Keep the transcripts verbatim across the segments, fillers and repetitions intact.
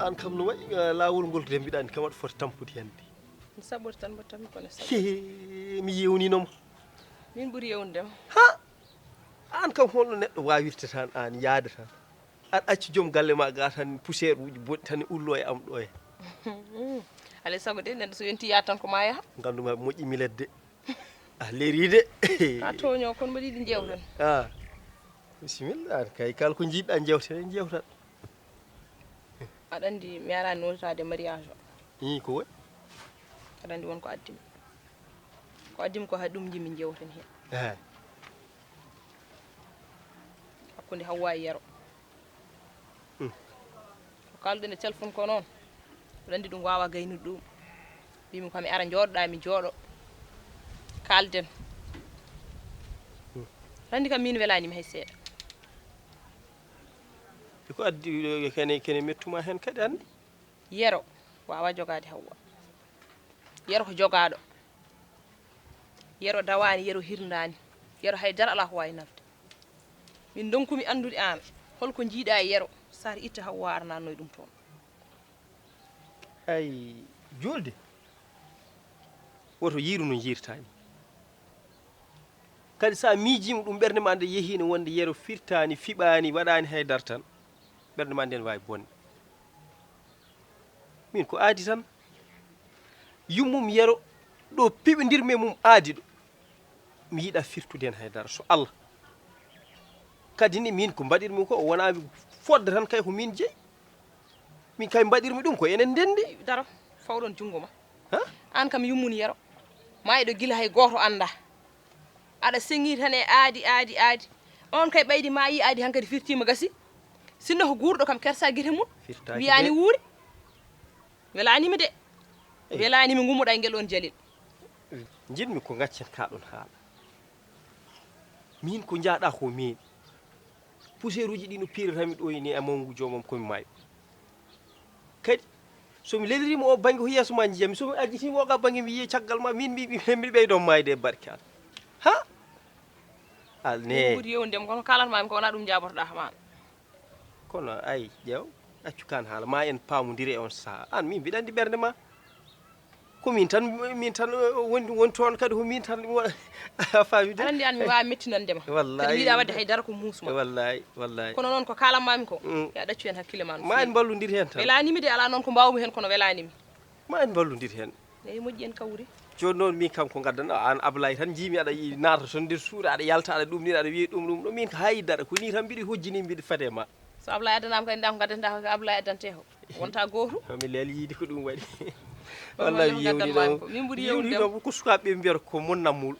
Aan kam no waɗi, eh, laawol ngol de mbiɗa anndi kam aɗa foti tampude hannde. Mi saɓoto tan mbo tammi kono saɓo. Hee, mi yewnino ma. Min ɓuri yewnude ma. Ha! Aan kam holno neɗɗo waawirta tan aan yaada tan. Aɗa acci joom galle ma ga tan poussière uji boɗɗi tan ullo e am ɗo e. Alay sago de neɗɗo so yonti yaha tan ko ma yaha. Nganndu ma moƴƴi milet de. A leeri de. A tooño kono mbaɗi ɗi jewtan. Ah. Bisimilla, aan kay kala ko jiɗɗa jewten en jewtat. Aɗa anndi mi araani notaade mariage o. Ii, ko waɗi? Aɗa anndi won ko addi mi. Ko addi mi ko hay ɗum njiɗmi jewten heen. Ehe. Hakkunde Hawwa e Yero. Hmm. Ko kaalɗen e téléphone ko noon. Aɗa anndi ɗum waawa gaynude ɗum. Mbimi ko mi ara njooɗoɗaa mi jooɗo. Kaalden. Hmm. Aɗa anndi kam min welaani mi hay seeɗa. E ko addi, eh, kene, kene mettuma heen kadi anndi? Yero waawa jogaade Hawwa. Yero ko jogaaɗo. Yero dawaani, Yero hirndaani. Yero hay dara alaa ko waawi nafde. Min ndonkumi anndude aan, holko njiiɗaa e Yero, so aɗa itta Hawwa aɗa naatnoya ɗum toon. Ay, juulde. Woto yiiru no njiirtaani. Kadi so a miijiima ɗum, ɓernde ma nde yehiino wonde Yero firtaani, fiɓaani, waɗaani hay dara tan, ɓernde ma nden waawi bonde. Min ko aadi tan. Yummum Yero, ɗo piɓindirmi e mum aadi ɗo. Mi yiɗa firtude heen hay dara, so Allah. Kadi ni min ko mbaɗirmi ko, o wonaa mi fodde tan kay ko min jeyi. Min kay mbaɗirmi ɗum ko enen ndenndi. Daro, fawɗon junngo ma. Ha? Aan kam yummun Yero. Ma eɗo gila hay gooto anndaa. Aɗa seŋii tan e aadi, aadi, aadi. On kay ɓaydi ma yii aadi hankadi firtiima gasi. Sinno ko guurɗo kam kersa gite mum. Firtaaki wiyaani de. Wuuri. Welaani mi de. Eyi. Welaani mi ngummuɗa e ngel on jalil. Njiɗmi ko ngaccen ka ɗon haala. Min ko njaaɗa ko meeɗi. Poussière uji ɗi no piiratami ɗo ni e mawngu joomam komi maayo. Kadi, so mi leliriima o bannge ko yeeso ma njiyami, so mi ajjitiima o ga bannge mi yiye caggal ma, min mi, mi, mi ɓeydo maayde e barke Alla. Ha? Al ne. Min ɓuri yewndem kono kalatmami ko wona ɗum jabotoɗa ma. Kono ay, ƴeew, accu kan haala, ma en paamondire e on saha. An min mbiɗa anndi ɓernde ma. Ko min tan, min tan, eh, woni, woni toon kadi ko min tan, a faami de? Aɗa anndi an mi waawa mettinande ma. Wallahi. Kadi mi yiɗa waɗde hay dara ko muusma. Wallahi, wallahi. Kono noon ko kaalanmaami ko, mm, ya ɗaccu heen hakkille ma no feewi. Ma en mballondir heen tan. Welaani mi de, alaa noon ko mbaawmi heen kono welaani mi. Ma en mballondir heen. Eyi, moƴƴi en kawri. Jooni noon min kam ko ngaddanɗaa an Ablaye tan njiimi aɗa yi-, naata toon nder suudu aɗa yalta aɗa ɗum ni aɗa wiya ɗum ɗum ɗo. Min ko hay dara ko ni tan mbiɗa hojjini mbiɗa fade ma. So Ablaye addanaama kadi ndaa ko ngaddanɗaa ko Ablaye addante ko. Wonta gooto. Mi leeli yiide ko ɗum waɗi. Ɗum wallahi waɗi ko yewni ngaddanmaami ɗo. Ko. Min ɓuri yewni yewni ɗo. Ɗo ko sukaaɓe mbiyata ko mon nammul.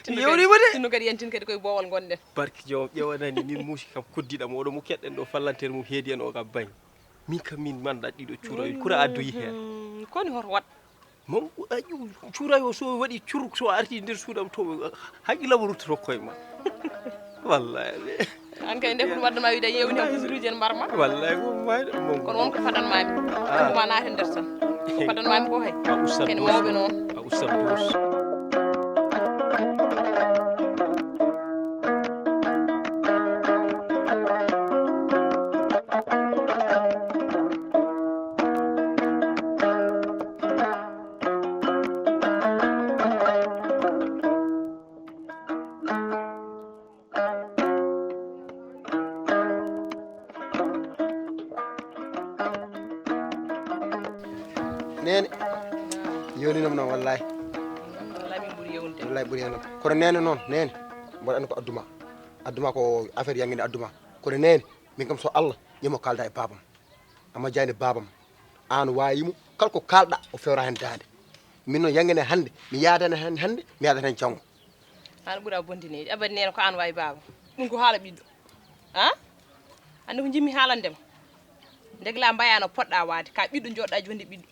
Mi yewni mo de. Tinno kadi yantin kadi koye boowal ngonɗen. Barki joom ƴewanani min muusi kam koddiɗam oɗo mo keɗɗen ɗo fallantere mum heedi en o kam bañ. Min kam min manda ɗiɗo cuura kura addoyi heen. Hmm, koni hoto waɗ. Mom, a, ƴu-, cuuray o so waɗi cur, so arti nder suudam to, haqqillam ruttoto koye ma. Wallahi. An kay nde ko ɗum addanma wiide yewni hen kusuruji en mbarma. Wallay ko mayɗo mum. Kono wonko fadanmami. Ko ma naati nder tan. Ko fadanmami ko hay. A ustat kene mawɓe noon. A ustat douce. Neene, yewninam noon wallahi. Wallahi min ɓuri yewnude. Wallahi ɓuri yewnude. Kono neene noon, neene, mboɗo anndi ko adduma. Adduma ko affaire yanginde adduma. Kono neene, min kam so Allah, ƴemo kalda e babam. Amma jani babam. An wawi mo, kala ko kalɗa, o fewra hen dande. Min noon yangene hannde, mi yaadani hen hannde, mi yaadani hen janngo. An ɓura bondineede. Abadi neene ko an wawi baaba. Ɗum ko haala ɓiɗɗo. Ha? Hannde ko jimmi haalande ma. Ndegla mbaya no poɗɗa waade. Ka ɓiɗɗo joɗɗa jonde ɓiɗɗo.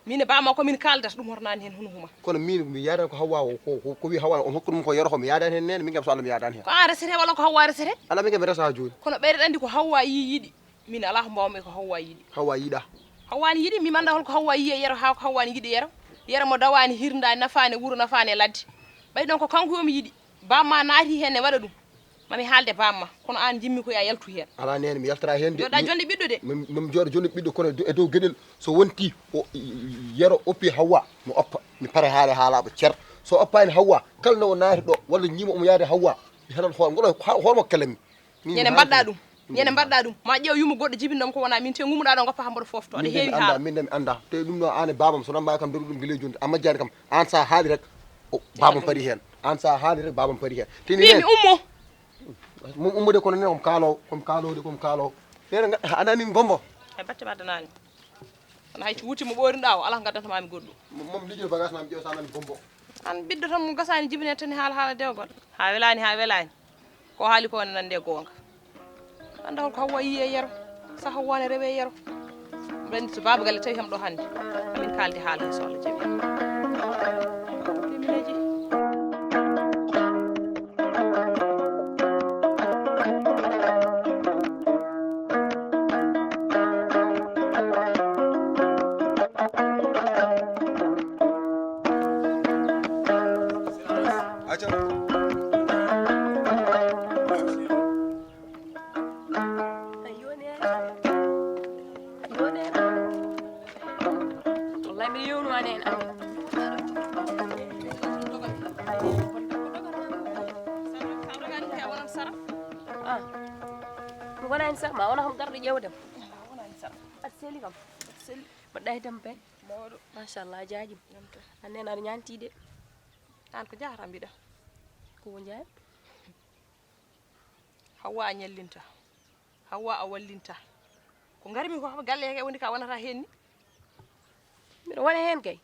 Min e baaba ma ko min kaldata ɗum hornani hen hunu huma. Kono min mi yaadani ko Hawwa o, ko, ko, ko wi Hawwa on hokku ɗum ko yoro ko mi yaadani hen neene, min kam so Allah mi yaadani hen. Ko an resete walla ko Hawwa resete? Ala min kam mi resa ha jooni. Kono ɓeyɗo andi ko Hawwa yi yiɗi. Min alaa ko mbaawmi ko Hawwa yiɗi. Hawwa yiɗa. Hawwa ne yiɗi, mi manda holko Hawwa yiyi e yero, haa ko Hawwa ne yiɗi yero. Yero mo dawaani, hirndaani, nafaani e wuro, nafaani e ladde. Ɓay ɗon ko kanko yo mi yiɗi. Bamma naati heen ne waɗa ɗum. Mami haalde bamma. Kono aan jimmi ko ya yaltu heen. Alaa nene mi yaltara heen de. Joɗa jonde ɓiɗɗo de. Mami jooɗo jonde ɓiɗɗo kono e dow geɗel so wonti o yero oppi Hawwa mi oppa. Mi pare haale haalaaɓe cer. So oppaani Hawwa kala no o naati ɗo walla ñiima omo yaade Hawwa mi helan hoore ngol hoore mo kelanmi. Ñande mbaɗɗa ɗum. Ñande mbaɗɗa ɗum. Ma ƴeew yumma goɗɗo jibinɗo ko wona min te ngummuɗa ɗo goppa hamboɗo fofto aɗa heewi haala. Min mi anda te ɗum ɗo an e babam so namba kam doru ɗum gile jonde amma jani kam an sa haali rek babam pari hen an sa haali rek babam pari hen tini mi ummo. Mum ummude kono ne kom kaalo kom kaalo de kom kaalo fere anani gombo. Ay batte ma danani. Kono hay wuti mo ɓorinɗa o ala ko gaddantamami goɗɗum. Mom lijo bagage ma mi ƴeew sa nani gombo. An ɓiɗɗo tan mo gasani jibine tan haala haala dewgol ha welani ha welani. Ko haali ko ne nande goonga. Anda holko Hawwa yi e yero. So Hawwa ne rewe yero. Mbendi so baba galle tawi kam ɗo hande. Min kaldi haala he so Allah jaɓi. Mineji. Wallahi mbiɗa yewnu ma neen an. Ah. Mi wona hen sara ma wona kam garɗo ƴeewde ma. Aɗa seli kam. Mbaɗɗa e tampere. Machallah a jaajim. An neen aɗa ñaanti de. An ko jahata mbiɗa. Ko ko jaay? Hawwa a ñallinta. Hawwa a wallinta. Ko ngarmi ko galle he woni ka wonata hen ni. Mbiɗa wona hen kay.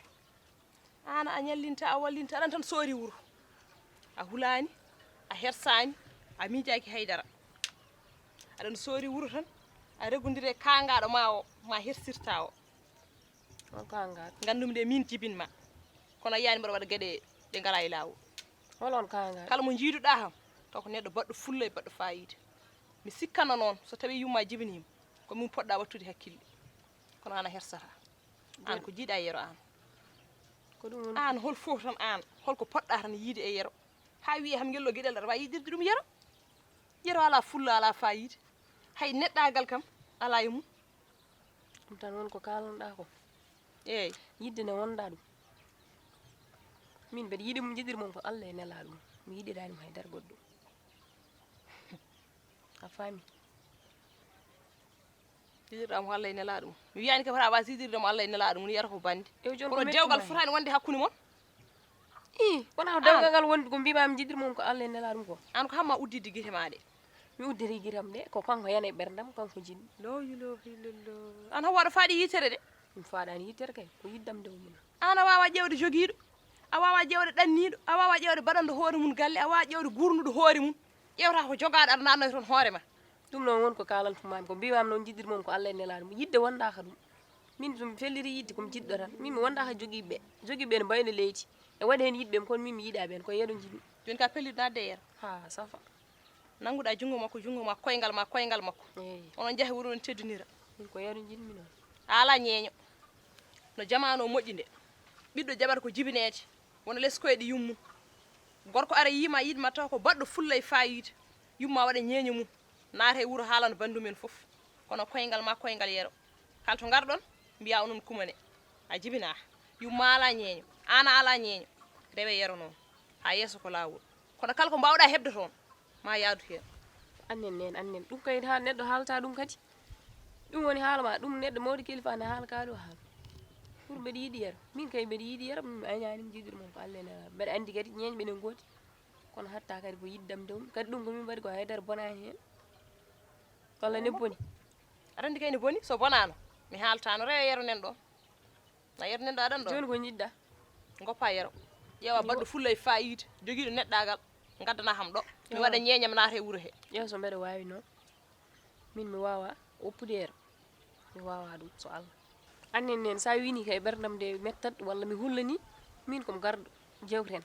An a ñallinta a wallinta aɗan tan soori wuro. A hulani a hersani a miijaki haydara. Aɗan soori wuro tan a regondire kangaɗo ma o ma hersirta o. Gandumi de min jibinma. Kono a yiyani mboɗo waɗa gueɗe ɗe ngala e lawol. Holon kanga? Kala mo jiiduɗa kam taw ko neɗɗo baɗɗo fulla e baɗɗo fayida. Mi sikkano noon so tawi yumma jibinima ko min poɗɗa wattude hakkille. Kono an a hersata. An ko jiiɗa e yero an. Ko ɗum woni an hol fof tan an holko poɗɗa tan yiide e yero? Ha wiye ham ngello gueɗel aɗa wawi yiɗirde ɗum yero? Yero ala fulla ala fayida. Hay neɗɗagal kam ala e mum. Ɗum tan woni ko kalanɗa ko. Eyyi. Yidde nde wonɗa ɗum. Min mbeɗa yiɗi mum jiɗir mum ko Allah e nelaɗo mum. Mi yiɗirani mo haydara goɗɗo. A faami? Jiɗirɗa mo Allah e nelaɗo mum. Mi wiyani kam hara wawa jiɗirde mo Allah e nelaɗo mum yiyata ko bandi. Kono dewgal fotani wonde hakkude mon. I wona ko dewgal ngal wondi ko mbima mi jiɗir mum ko Allah e nelaɗo mum ko. An ko hamma uddidde guite ma ɗe. Mi uddiri giram de ko kanko yana e ɓerdam kanko jinmi. La ilaha illallah. An hawa aɗa faaɗi yitere de. Mi faaɗani yitere kay ko yiddam de wumina. An a wawa ƴewde jogiiɗo a wawa ƴewde ɗanniiɗo a wawa ƴewde baɗanɗo hoore mum galle a wawa ƴewde gurnuɗo hoore mum. Ƴewta ko jogaɗo aɗa nannoy toon hoore ma. Ɗum noon won ko kalantumami ko mbimami noon jiɗir mum ko Allah e nelaɗo mum yidde wondaka ɗum. Min somi felliri yidde komi jiɗɗo tan min mi wondaka jogiɓe jogiɓe ne mbayno leydi e waɗi hen yiɗɓe kono min mi yiɗa ɓen ko yeɗo jiɗmi. Joni ka pelliɗo nadde e yero. Ha safa. Nannguɗaa junngo makko, junngo ma, koyngal ma, koyngal makko. Eey. Onon njaha wuro, on teddinira. Min ko yero njiɗmi noon. A alaa ñeeño. No jamaanu o moƴƴi nde, ɓiɗɗo jaɓata ko jibineede, wona les koyɗe yummum. Gorko ara yiima yiɗma taw ko baɗɗo fulla e faayiida. Yumma waɗa ñeeño mum, naata e wuro haalana banndum en fof. Kono koyngal ma, koyngal yero. Kala to ngarɗon, mbiyaa onon kumane. A jibinaa. Yumma alaa ñeeño, aan a alaa ñeeño. Rewe yero noon. Haa yeeso ko laawol. Kono kala ko mbaawɗaa heɓde toon, ma yaadu heen. Annen neen, annen. Ɗum kay haa neɗɗo haalata ɗum kadi. Ɗum woni haala ma, ɗum neɗɗo mawɗo kilifa ne haala kaa ɗo haala. Pour mbeɗa yiɗi yero. Min kay mbeɗa yiɗi yero, mi añaani mi jiiduɗo mum ko Allah e Nelaaɗo. Mbeɗa anndi kadi ñeeñɓe ne ngoodi. Kono hatta kadi ko yiɗdam dewmi. Kadi ɗum ko min mbaɗi ko haydara bonaani heen. Walla ne boni? Aɗa anndi kay ne boni, so bonaano, mi haaltaano, rewe yero nen ɗo. Na yero nen ɗo aɗan ɗo. Jooni ko njiɗɗa? Ngoppa yero. Ƴeewa baɗɗo fulla e faayiida, jogiiɗo neɗɗaagal, ngaddana kam ɗo. Mi waɗa ñeeñam naata e wuro he. Ƴeew so mbeɗa waawi noon. Min mi waawaa woppude yero. Mi waawaa ɗum so Allah. Annen neen, so a wiini kay ɓerndam nde mettat walla mi hullanii, min ko mi garɗo jeewten.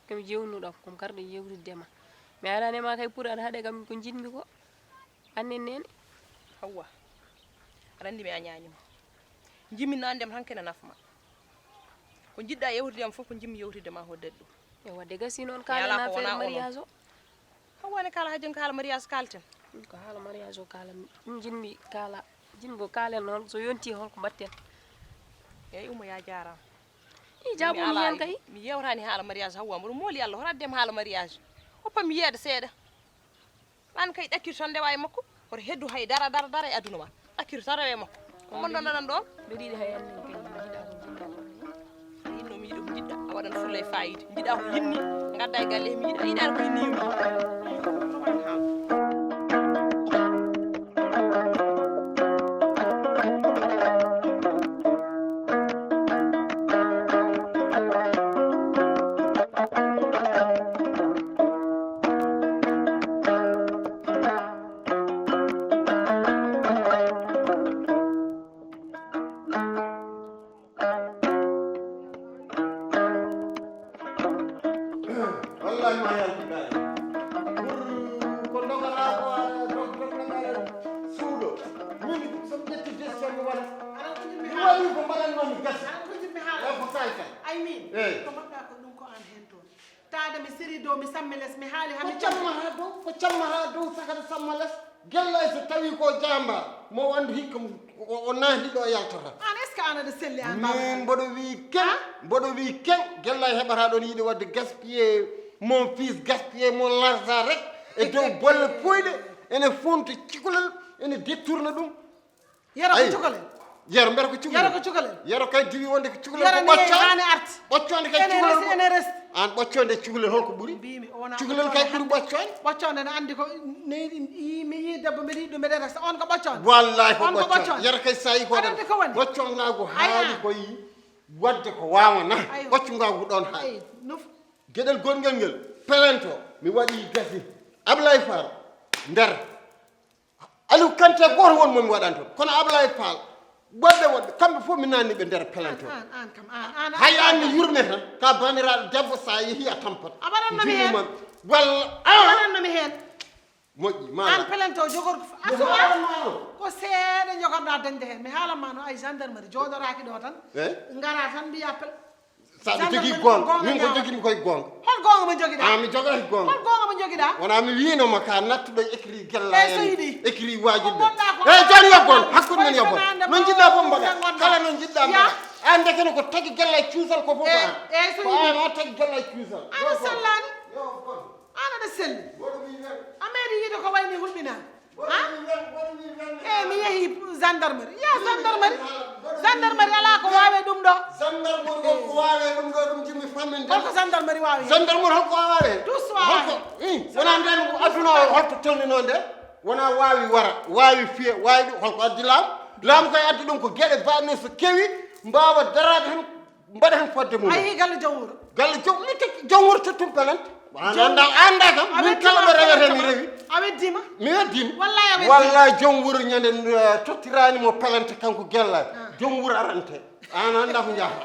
Ko mi jeewnuɗo am, ko mi garɗo yeewtidde ma. Mi alaani ma kay pour aɗa haɗe kam ko njiɗmi ko. Annen neen. Hawwa, aɗa anndi mi añaani ma. Njiɗmi naande am tan kene nafa ma. Ko njiɗɗa yewtidde am fof ko njiɗmi yewtidde ma ko daɗi ɗum. E wadde gasi noon kaalen affaire mariage o. Hawwa ne kaala hajjum ko haala mariage kalten. Ko haala mariage o kaala ɗum jinmi kaala jinmi ko kaalen noon so yonti holko mbatten. Eyyi Oumou ya jarama. I jaabumi heen kay. Mi yewtani haala mariage Hawwa mboɗo mooli Allah hoto addem haala mariage. Hoppam yeede seeɗa. An kay ɗakkir tan ndewa e makko, hoto heddu hay dara dara dara e aduna ma. Ɗakkir tan rewa e makko. Ko mon ɗon ɗaɗan ɗon? Mbeɗa yiɗi hay anni kay mi yiɗa ko jiɗɗa. Inno mi yiɗi ko jiɗɗa, a waɗan fulla e fayida. Jiɗa ko yinni, gadda e galle he mi yiɗa, yiɗa ko yinni yumma. Wallahi ma yalti gaay. Ko dogata ko dog dog na gaay suudo. Min so ƴetti décision mi wala. Mi wali ko mbaɗan ma mi gas. Ko kay kay. Ay min. Ko mbaɗɗa ko ɗum ko an hen toon. Taade mi siri dow mi sammi les mi haali ha mi. Ko camma ha dow ko camma ha dow sakata samma les. Gella so tawi ko jamba mo wandu hikka o nahi ɗo yaltata. An est ce que an aɗa selli an baba? Min mboɗo wi ken mboɗo wi ken gella heɓata ɗon yiɗi wadde gaspiller mon fils gaspiller mon l'argent rek e dow bolle puyɗe ene fonta cikulel ene dettourna ɗum. Yero ko cukalel. Yero mbiyata ko cukalel. Yero ko cukalel. Yero kay diwi wonde ko cukalel ko ɓoccoonde. Ɓoccoonde kay cukalel ko. An ɓoccoonde e cukalel holko ɓuri? Cukalel kay ɓuri ɓoccoonde. Ɓoccoonde ne anndi ko mi yii debbo mbeɗa yiɗi ɗum mbeɗa resta on ko ɓoccoonde. Wallahi ko ɓoccoonde. Yero kay sayi ko ɗon ɓoccoongagu haali ko yi wadde ko wawana ɓoccungagu ɗon haali. Geɗel gonngel ngel pelento mi waɗi gasi Ablaye Fall nder. Aliou Kanté gooto won mo mi waɗani toon kono Ablaye Fall woɗɓe woɗɓe kamɓe fof mi nanni ɓe nder pelante o. Hay an mi yurme tan ka baniraɗo debbo sa yeehi a tampat. Abaɗanno mi heen. Walla a waɗanno mi heen. Moƴƴi ma an pelante o jogorko fof asma ko seeɗa jogorɗa dañde heen mi haalanma no ay gendarmerie jooɗoraki ɗo tan ngara tan mbiya. Saɗa jogii goonga, min ko jogimi koye goonga. Hol goonga mo jogiɗa? A mi jogaki goonga. Hol goonga mo jogiɗa? Wona mi wiinoma ka nattuɗo écrit gella en écrit waji ɗe. E joni yo bon, hakkude men yo bon. No jiɗɗa fof mbaɗa, kala no jiɗɗa mbaɗa. An ndekene ko tagi gella e cuusal ko fof ko an. Ko an o tagi gella e cuusal. Ana sellani? An aɗa selli. A meeɗi yiide ko wayni hulɓinani. E mi yeehi gendarmerie ya gendarmerie gendarmerie ala ko wawe ɗum ɗo. Gendarmerie ko wawe ɗum ɗo ɗum jimmi famminde holko gendarmerie wawi gendarmerie holko wawa hen? Tous wawa hen. Wona nden aduna o holto tolnino nde wona wawi wara wawi fiye wawi ɗum holko addi laamu laamu koye addi ɗum ko gueɗe baɗne so kewi mbawa darade hen. Mbaɗa heen fodde mum. A yii galle joom wuro. Galle joom mi tigi joom wuro tottum pelante. An annda annda kam min kala ɗo rewete mi rewi. A weddima. Mi weddima. Wallahi a weddima. Wallahi joom wuro ñande eh, tottirani mo pelante kanko gella. Joom wuro arante. An annda ko jaha.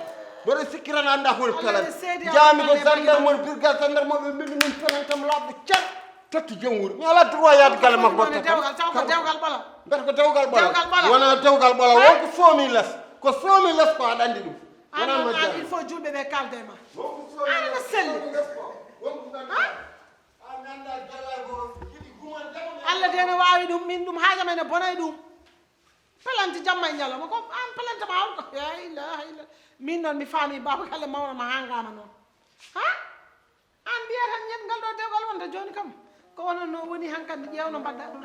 Mboɗo sikki tan annda ko woni pelante. Jami ko gendarmerie brigade gendarmerie ɓe mbiɗo min pelante am laaɓɗo cer. Totti joom wuro. Mi alaa droit yaade galle makko. Dewgal, taw ko dewgal ɓolo. Mbiyata ko dewgal ɓolo. Dewgal ɓolo. Wonaa dewgal ɓolo. Won ko soomi les. Ko soomi les ko aɗa anndi ɗum. Wonaa majjal. Il faut julɓe ɓe kaalda e ma. Won ko soomi les. Aɗa selli. Won ko soomi les. Ha? A mi anndaa galle ko yiɗi gumal dewgal. Allah de no waawi ɗum, min ɗum haaju am ene bona e ɗum. Pelante jamma e ñalawma ko an pelante ma on ko. Ya ilaha illa. Min noon mi faami baaba galle mawɗo ma hangama noon. Ha? An mbiya tan ñande ngal ɗo dewgal wonta jooni kam. Ko onon no woni hankadi ƴeewno mbaɗɗa ɗum.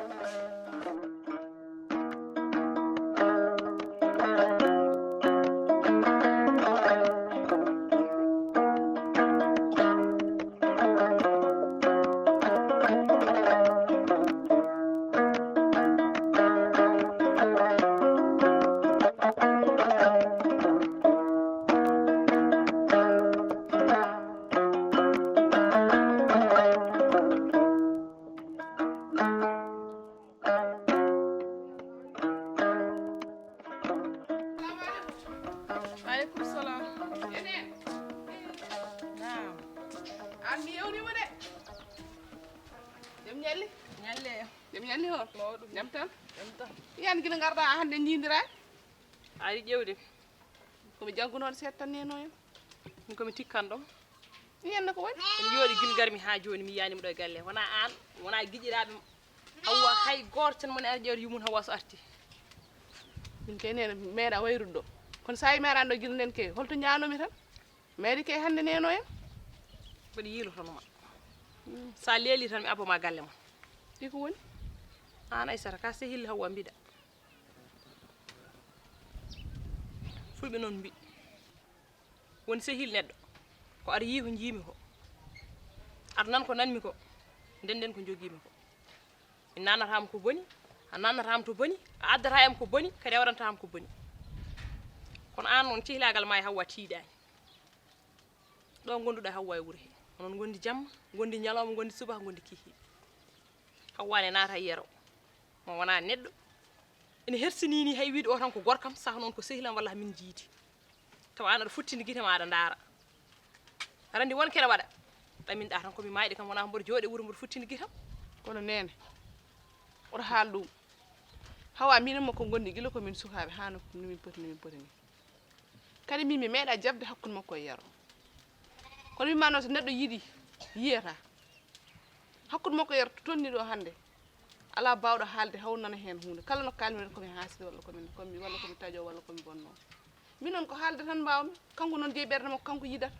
Aleykum salam. Enen. Naam. An mi yewnima de. Jam ñalli? Ñalle. Jam ñalli o? Mawɗum. Jam tan? Jam tan. Yan gila ngarɗa hannde ñiindiraa? A ari ƴeewde. Ko mi jaggunooɗo seeɗa tan neno en. Min ko mi tikkanɗo. Yan no ko woni? En jooɗi gila ngarmi haa jooni mi yiyaanima ɗo e galle. Wonaa aan, wonaa giƴiraaɓe Hawwa hay gooto tan moni ara ƴeewde yummum Hawwa so arti. Min kay nene meeɗa wayrude ɗo. Kono sa yi meeɗa ɗo gila nden kay holto ñaanomi tan? Meeɗi kay hannde neno en. Mbeɗa yiilotonoma. Sa leeli tan mi abboma galle ma. Ɗi ko woni? Aan Aysata ka sehil Hawwa mbiɗa. Fulɓe noon mbi woni sehil neɗɗo ko ar yii ko njiimi ko. Ar nan ko nanmi ko. Ndenden ko njogiimi ko. Mi nanataama ko boni, a nanataama to boni, a addata am ko boni, kadi a waɗantaama ko boni. Kono aan noon cehlaagal ma e Hawwa tiiɗaani. Ɗo ngonduɗa Hawwa e wuro he. Onon ngondi jamma, ngondi ñalawma, ngondi subaka, ngondi kihi. Hawwa ne naata e yero. Mo wona neɗɗo. Ene hersini ni hay wiide o tan ko gorkam, saka noon ko sehilam walla min jiidi. Tawa an aɗa fottini gite ma aɗa ndaara. Aɗa anndi won kene waɗa. Ɗaminɗa tan ko mi maayɗe kam wona mboɗo jooɗe wuro mboɗo fottini gitam. Kono nene, oto haal ɗum. Hawa minen makko ngondi gila ko min sukaaɓe haa no min poti, no min poti ni. Kadi min mi meeɗa jaɓde hakkunde makko e yero. Kono mi ma noon so neɗɗo yiɗi, yiyata. Hakkunde makko e yero to tonni ɗo hannde. Alaa baawɗo haalde haw nana heen huunde. Kala no kaalmi ko mi haaside walla ko mi, ko mi, walla ko mi taƴo walla ko mi bonno. Min noon ko haalde tan mbaawmi. Kanko noon jeyi ɓernde makko, kanko yidata.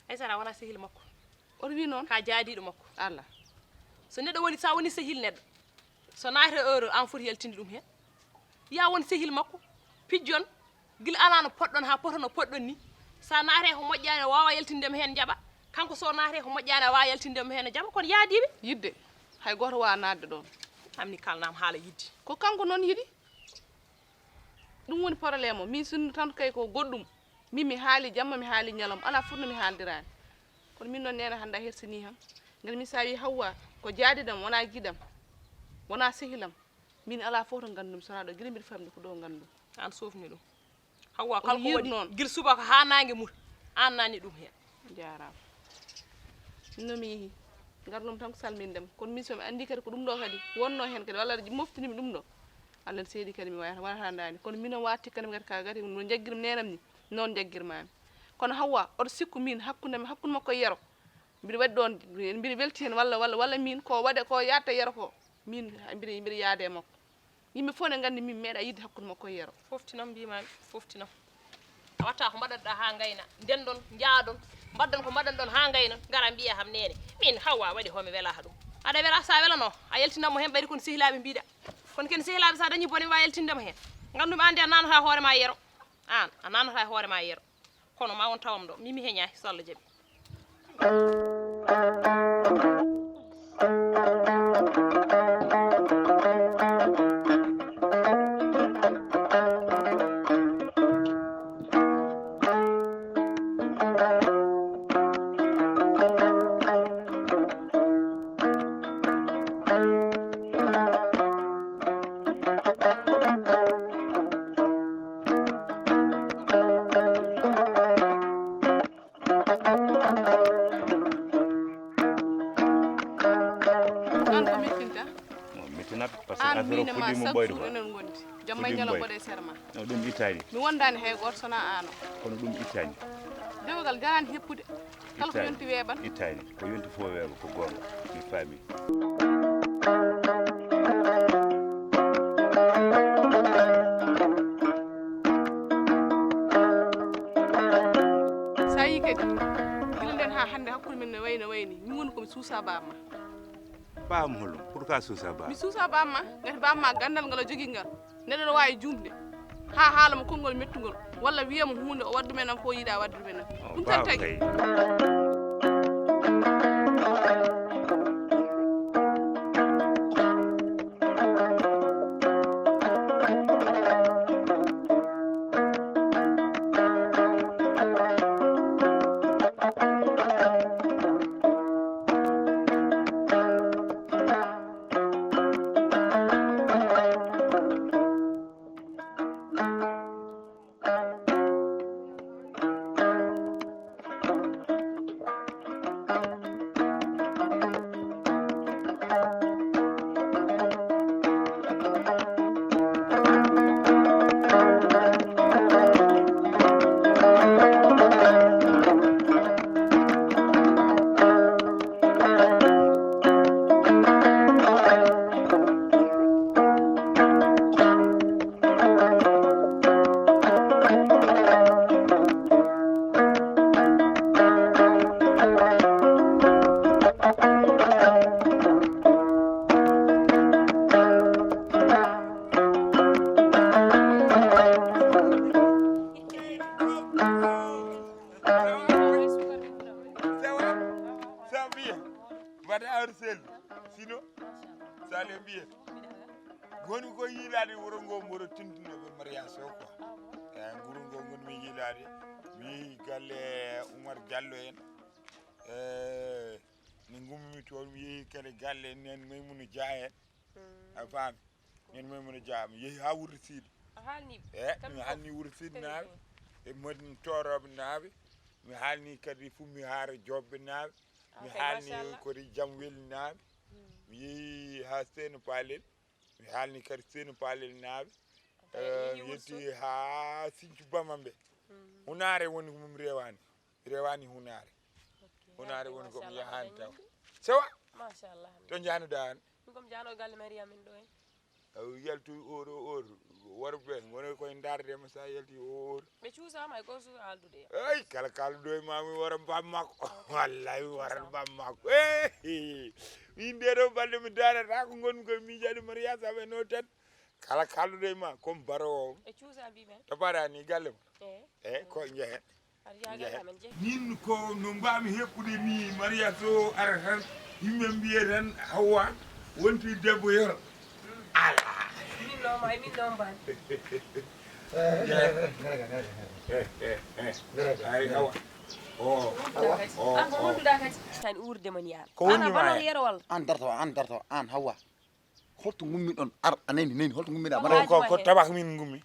Aysata wona sehil makko. Oto wi noon. Ka jaadiiɗo makko. Allah. So neɗɗo woni, sa woni sehil neɗɗo, so naata heure an foti yaltinde ɗum heen. Ya won sehil makko, pijjon, gila alaa no poɗɗon haa poto no poɗɗon ni. Sa naate ko moƴƴaani, o waawa yaltinde mo heen jaɓa. Kanko so naate ko moƴƴaani, a waawa yaltinde mo heen jaɓa. Kono yaadiiɓe. Yidde, hay gooto waawa naatde ɗoon. Amni kalnaam haala yidde. Ko kanko noon yiɗi. Ɗum woni problème o. Min sinno tan kay ko goɗɗum. Min mi haali jamma, mi haali ñalawma. Alaa fof no mi haaldiraani. Kono min noon neene hannde a hersini kam. Ngel mi sa wi Hawwa ko jaadidam, wona giɗam, wona sehilam. Min alaa fof to nganndum, so wonaa ɗo gila mbiɗa famde ko ɗo nganndum. An sofni ɗum. Hawwa kala ko waɗi noon. Gila subaka haa naange muta, an nanni ɗum heen. Jaaraama. No mi yehi. Ngarnum tan ko salmindema. Kono min so mi anndi kadi ko ɗum ɗo kadi wonno heen kadi, walla aɗa moftinimi ɗum ɗo. Allah seedi kadi mi wayata, wonata ndaani. Kono min o watti kadi mi kadi ka gati no jaggirmi neenam ni, noon jaggirmaami. Kono Hawwa, oto sikku min hakkunde, hakkunde makko e yero. Mbiɗa waɗi ɗoon, mbiɗa welti heen walla, walla, walla min ko waɗe ko yaatta yero ko. Min mbiɗa, mbiɗa yaade e makko. Yimɓe fof ne nganndi min meeɗa yiɗde hakkunde makko e yero. Foftinam mbimami, foftinam. A watta ko mbaɗanɗa haa ngayna, ndendon, njaadon, mbaɗdon ko mbaɗanɗon haa ngayna, ngara mbiya kam nene. Min Hawwa waɗi homi welaka ɗum. Aɗa wela, sa welano, a yaltinanmo heen ɓayri kono sehilaaɓe mbiɗa. Kono ken sehilaaɓe sa dañi bone wawa yaltindema heen. Ngandumi an de a nanata hoore ma yero. An, a nanata hoore ma yero. Kono ma won tawam ɗo, min mi heñaaki, so Allah jaɓi. Ɗum mo chaque ɓooyde jour ko enen ngondi. Jamma e ñalawma mboɗo e sere ma. No, ɗum ittaani. Mi wondaani hay gooto so wonaa aan o. Kono ɗum ittaani. Dewgal daraani heppude. Kala ko yonti weeɓan. Ittaani. Ko yonti fof weeɓa, ko goonga. Mi faami. So a yii kadi, gila nden haa hannde hakkunde men no wayi no wayi ni. Min woni ko mi suusa baaba ma. Baaba ma hol? Pourquoi suusa baaba? Mi suusa baaba ma, ngati baaba ma ganndal ngal o jogii ngal. Neɗɗo no waawi juumde haa haala mo konngol mettungol, walla wiya mo huunde o waɗa ɗum en ko o yiɗaa waɗde ɗum en. Oh, ɗum tan tagi. Ça va? Ça va bien. Mbaɗa awdi selli. Sino? Sale mbiye. Woni ko yiilaade wuro ngo mboɗo tintuno ɓe mariage o quoi. Eh, nguru ngo ngonmi yiilaade. Mi yehi galle Oumar Diallo en. Eh, mi ngummi toon, mi yehi kadi galle nen Maimouna Dia en. A faami? Nen Maimouna Dia, mi yehi haa Wuro Siidi. A haalni ɓe? Eh, mi haalni Wuro Siidi naaɓe. E Madina Toorooɓe naaɓe. Mi haalni kadi Fummi Haara Joobɓe naaɓe. Mi haalni kadi Jam Weli naaɓe. Mi yehi haa Seyno Paalel. Mi haalni kadi Seyno Paalel naaɓe. Eh, mi yetti haa Sinthiou Bamambé. Hunaare woni ko mi rewaani. Mi rewaani Hunaare. Hunaare woni ko mi yahaani taw. Sewa? Machallah. To njaanuɗaa aan? Min ko mi jaano galle Mariam min ɗo en. Aw yaltu oɗo oɗo. Worɓe ngoni koye ndaarde ma sa yalti o oɗo. Ɓe cuusaama hay gooto suusa haaldude e am. Ey, kala kaalduɗo e ma mi wara bam makko. Wallay mi wara bam makko. Ey, min nde ɗo balɗe mi daarata ko ngonmi koye miijaade mariage amen o tan. Kala kaalduɗo e ma comme barowo. Ɓe cuusa mbi men. To mbaɗa ni galle ma. Eh. Eh, ko njehen. Min ko no mbaami heɓɓude ni mariage o ara tan, yimɓe mbiya tan Hawwa wonti debbo yoro. Ala. Min no ma, min no mbaami. Ay Hawwa. O. O. An ko wonduɗa kadi. Tan urde man yaal. Ko woni ma yero walla? An darto, an darto, an Hawwa. Holto ngummiɗon ar a nani nani holto ngummiɗa? Ko, ko, ko tabak min ngummi.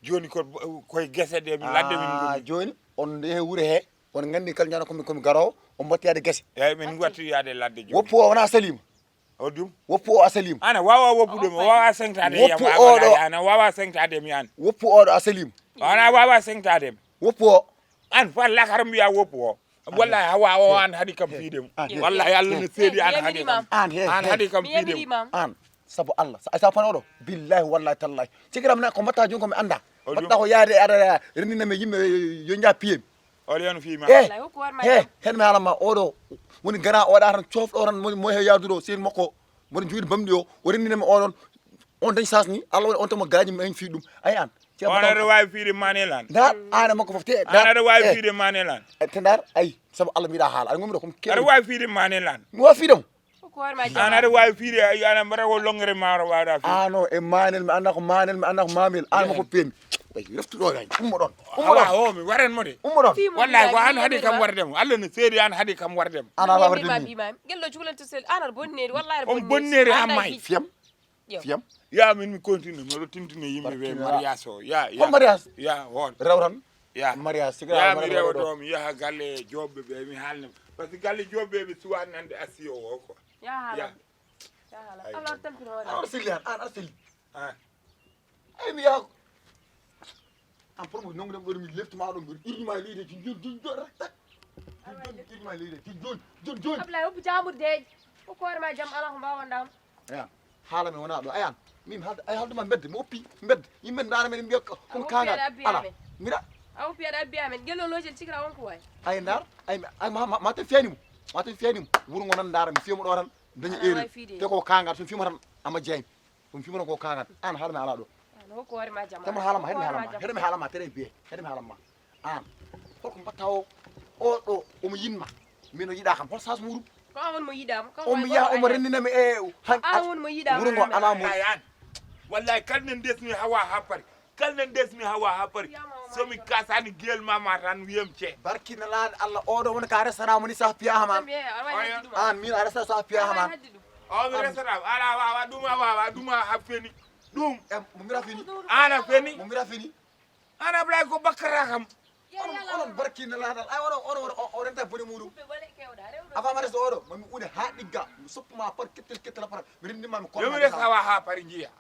Joni ko koye gese ɗe min ladde min ngummi. Joni on nde he wure he on gandi kala ñana komi komi garowo on mbatti yaade gese. Eyyi min watti yaade ladde joni. Woppu o wona salima. O dum. Woppu o a salima. Ana wawa woppude mo wawa sengtade yam. Woppu o ɗo ana wawa sengtade mi an. Woppu o ɗo a salima. Ana wawa sengtade mi. Woppu o. An fa lakar mbiya woppu o. Wallahi Hawa o an haɗi kam fiide mo. Wallahi Allah no seedi an haɗi kam. An he. An haɗi kam fiide mo. An sabu Allah sa sa panoɗo billahi wallahi tallahi cikiram na ko mbatta joni ko mi anda. Mbatta ko yaade aɗa rendina mi yimɓe yo jaa piyemi. Ole on fiima. He. He. Hen mi haalama oɗo woni gara oɗa tan cofɗo tan mo he yaduɗo seen makko. Mboɗo jooɗi bamɗi o o rendinami oɗon. On dañ chance ni Allah waɗi on tan mo garaji mi dañ fii ɗum ay an. On aɗa waawi fiide manel an. Ndar aana makko fof te an aɗa waawi fiide manel an. Te ndar ay sabu Allah mbiɗa haala aɗa gommiɗo comme aɗa waawi fiide manel an. Mi wawa fiidemo. An aɗa waawi fiide ay ana mbaɗa ko longere maaro wawɗa fiide ano e manel mi anda ko manel mi anda ko mamel an makko pemi. Reftuɗo ay ummo ɗon. Ummo ɗon o mi waran mo de. Ummo ɗon. Wallahi ko an haɗi kam wardemo Allah no seedi an haɗi kam wardemo. An ala wardemo. Gelɗo juglante sel an aɗa bonneri wallahi aɗa bonneri. On bonneri hammay fiyam. Fiyam. Ya min mi continue mbiɗo tintini yimɓe ɓe mariage o ya ya. Hol mariage? Ya hol rewran. Ya mariage siga ya mi rewa ɗo mi yaha galle joobɓe ɓe mi haalna par ce que galle joobɓe ɓe suwa nande assi o o quoi. Ya haala. Ya haala. Allah tampino hoore. Ar selli an an ar selli. Ay mi yaako. An pour mo nongo dem ɗo mi lefti ma ɗo mi irni ma leydi jun jun jun jun rek tak. Jun jun irni ma leydi jun jun jun jun. Ablaye, hoppu jaamur deeƴi. Ko koore ma jam ala ko mbaawon ɗam. Ayan. Haala mi wona ɗo. Ayan. Min haalde ay haalde ma mbedde mi oppi mbedde. Yimɓe ndaara men mbiya ko kangal. Ala. Mira. A oppi aɗa abbi amen. Gello lojel cikra on ko way. Ay ndar. Ay ay ma ma ma te fiyani mo. Ma te fiyani mo. Wuro ngo nan ndaara mi fiyo mo ɗo tan. Dañi eri. Te ko kangal so fiyama tan ama jeymi. Ɗum fimata ko kaŋat an haala mi ala ɗo. An hokku hoore ma jam. Tama haala ma heɗmi haala ma heɗmi haala ma très bien heɗmi haala ma. An holko mbatta o o ɗo omo yinma. Min o yiɗa kam hol sas muɗum? Ko an woni mo yiɗama. Omo yiya omo rendinami e han an woni mo yiɗama. Wuro ngo ala mo. Ay an. Wallahi kal nen desmi hawa ha pari. Kal nen desmi hawa ha pari. Somi kasani gel mama tan wiyam ce. Barki na lan Allah oɗo woni ka resana mo ni sa piya haman. An min a resa sa piya haman. O mi resata ala wawa ɗum a wawa ɗum a feni. Ɗum. Mo mira fini. Ana feni. Mo mira fini. Ana blay ko bakkata kam. Onon onon barki na lan ay oɗo oɗo oɗo renta boni muɗum. Afa ma resa oɗo mami ude ha ɗigga mi soppuma par kettel kettel par mi rindima mi ko. Yomi resa hawa ha pari jiya.